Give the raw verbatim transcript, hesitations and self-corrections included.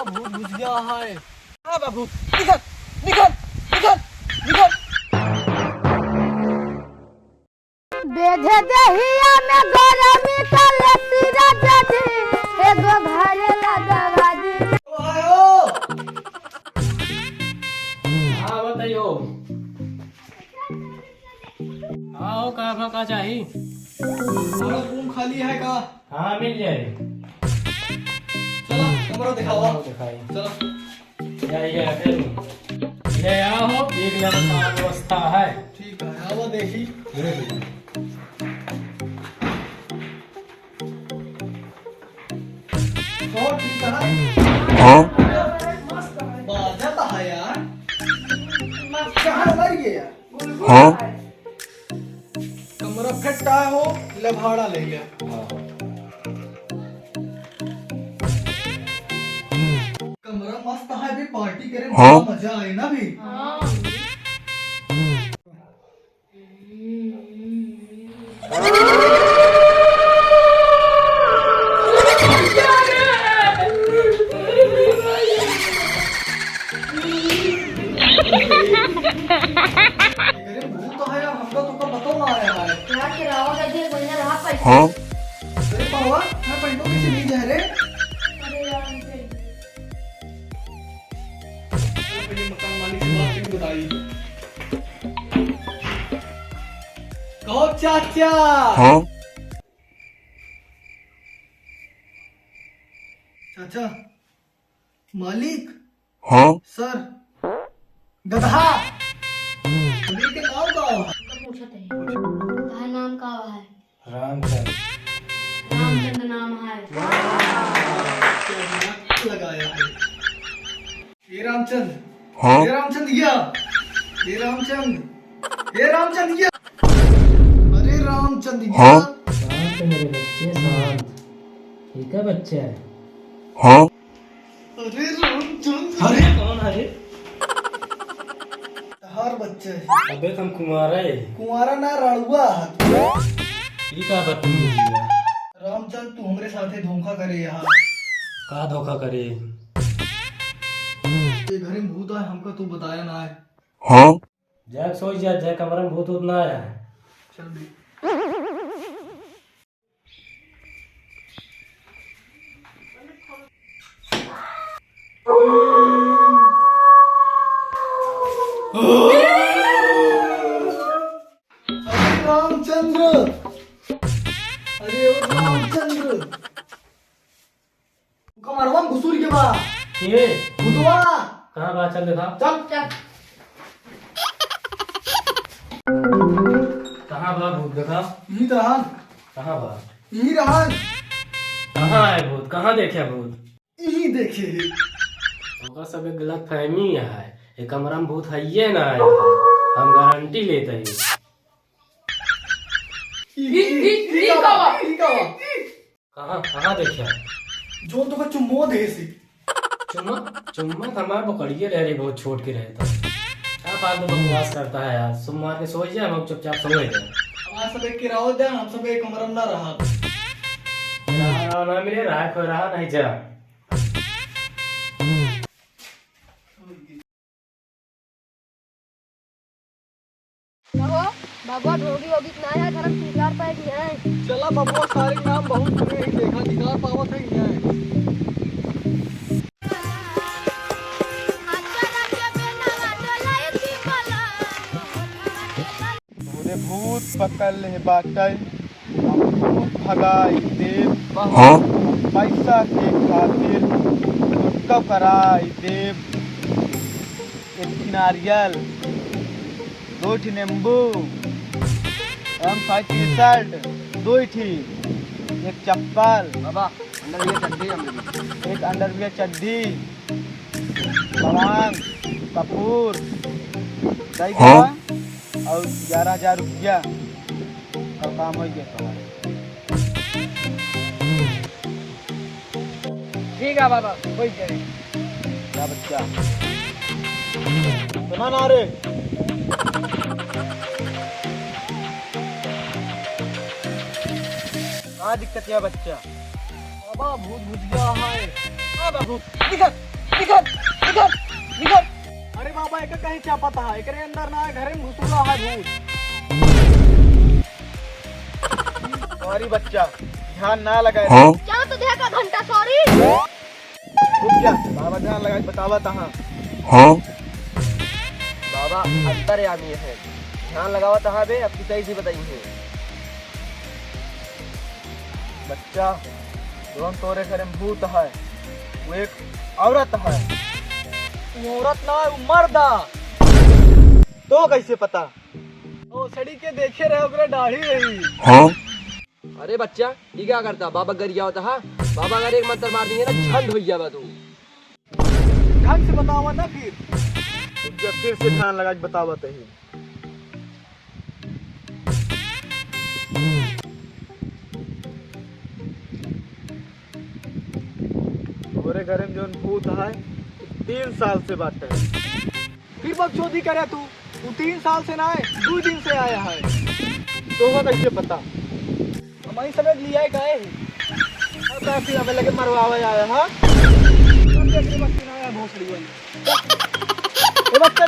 भूत घुस गया है। हाँ बाबू, निकल, निकल, निकल, निकल। बेधे देहिया में गरमी का लस्सी राजा जी, एगो घरे लगवा दी। ओ आयो। हाँ, बताइयो। हाँ, हो, का, का, का चाही? हमारा रूम खाली है का? हाँ, मिल जाए। चला, कमरा दिखावा। हाँ, दिखाई। चला। या, या, फिर ले आओ, एक नंबर का व्यवस्था है। ठीक है, आवा देखी। तो ठीक है। हाँ? बाजा तो है यार। कहाँ लग गया? हाँ? कमरा फिट है हो, ले भाड़ा ले ले। कमरा मस्त है भी, पार्टी करे में हाँ? बड़ा मजा आए ना भी। हाँ। अरे भूत तो है यार, हमका तो कब बताओ ना आया है। यार, किरावा कर दिए, कोई ना रहा पैसा। हाँ? अरे बाबा, मैं पैसों के लिए नहीं जा रहे। अरे यार, मुझे पहले मकान मालिक से बात करके बताइए। कहो चाचा। हाँ? चाचा, मालिक। हाँ? सर, गधा। अभी के नाम का है? पूछत है। तोहार नाम का है? रामचंद्र। रामचंद्र नाम है। लगाया है। ए रामचंद। हाँ? ए रामचंद या। ए रामचंद। ए रामचंद या। अरे रामचंद या। हाँ? शांत मेरे बच्चे, शांत। ठीक है बच्चे? हाँ? अरे रामचंद। अरे कौन है रे? तहार बच्चे। अबे तुम कुंवारा है। कुंवारा ना, रड़ुआ है। ई का बदतमीजी है? रामचंद, तू हमरे साथे धोखा करे यहाँ। का धोखा करे? ये घरे में भूत आए, हमका तू बताया ना है। हाँ? जाए सोई जा, जाए कमरा में भूत उत ना आया है। चल भी। अरे रामचंद्र, अरे ओ रामचंद्र, कमरवा में घुसुर के बा। के? भूतवा। कहाँ बा? चल देखा। चल। चल। कहाँ बा भूत? देखा। यही तो रहन। कहाँ बा? यही रहन। कहाँ है भूत? कहाँ देखे भूत? यही देखे है। ओकर सब एक गलत फहमी है। ये कमरा में भूत हइये ना है। हम गारंटी लेते हैं। ई, ई, ई, ई, ई का बा? ई का बा? कहाँ, कहाँ देखे? जोन तोका चुम्मो दे से। चुम्मा? चुम्मा तो हमार बकरिए रह रही, बहुत छोट के रहे तो। क्या फालतू बकवास करता है यार? सोमवार के सोई जाए, हम चुपचाप सोए जाए। हमार सब एक किराओ दे, हम सब एक कमरा में ना रहा। रहा, रहा ना मिले, रहा खोए रहा नहीं जा। कहो, बबुआ ढोंगी वोगी ना है, घर में सिंगार पाए भी है। चला बबुआ, सारे नाम बहुत सुने ही देखा, दीदार पावत है कि नहीं? भूरे भूत पकड़ ले बाटै, हम भूत भगाई देब। हाँ? पैसा के खातिर कुछ कराई देब। एक ठे नारियल, दो ठे नींबू, हम साइज टी शर्ट, दो ठे, एक चप्पल, बाबा, अंडरवियर चड्डी हम लेंगे। एक अंडरवियर चड्डी, लवांग, कपूर, दही हाँ? बड़ा और ग्यारह हजार रुपया, और काम हो गया तुम्हारा। ठीक है बाबा, हो जाए। क्या बच्चा? सुना ना रे। का दिक्कत है बच्चा? बाबा, भूत घुस गया है। आ बाबू, निकल। निकल, निकल, निकल। अरे बाबा, एका कहीं चापत है, एकरे अंदर ना है, घरे में घुसुला है भूत। सॉरी बच्चा, ध्यान ना लगाए। हाँ? क्या तो देखा घंटा, सॉरी। रुक जा, बाबा ध्यान लगाए बतावत है। हाँ? बाबा अंतर्यामी है, ध्यान लगावत है बे, अब तू सही से बताई है। बच्चा, जौन तोरे घरे में भूत है, वो एक औरत है। वो औरत ना है, वो मर्द है। तो कैसे पता? ओ सड़ी के देखे रहे, ओकरा दाढ़ी रही। हाँ? अरे बच्चा, ई का करता? बाबा गरियावत हा। बाबा अगर एक मंत्र मार दिए ना, झंड हो जाबा तू। ढंग से बतावा ना फिर। जब फिर से ध्यान लगा के बतावत ही। तोरे घरे में जौन भूत है, तीन साल से बाटे। फिर बकचोदी करे तू। तू तीन साल से ना आए, दो दिन से आया है। तोहका कैसे पता? हम ही सब एक लिया गए हैं। अब का फिर हमें लगे मरवावे आया है? हम देख रहे बस ना आया भोसड़ी वाली। ए बच्चा,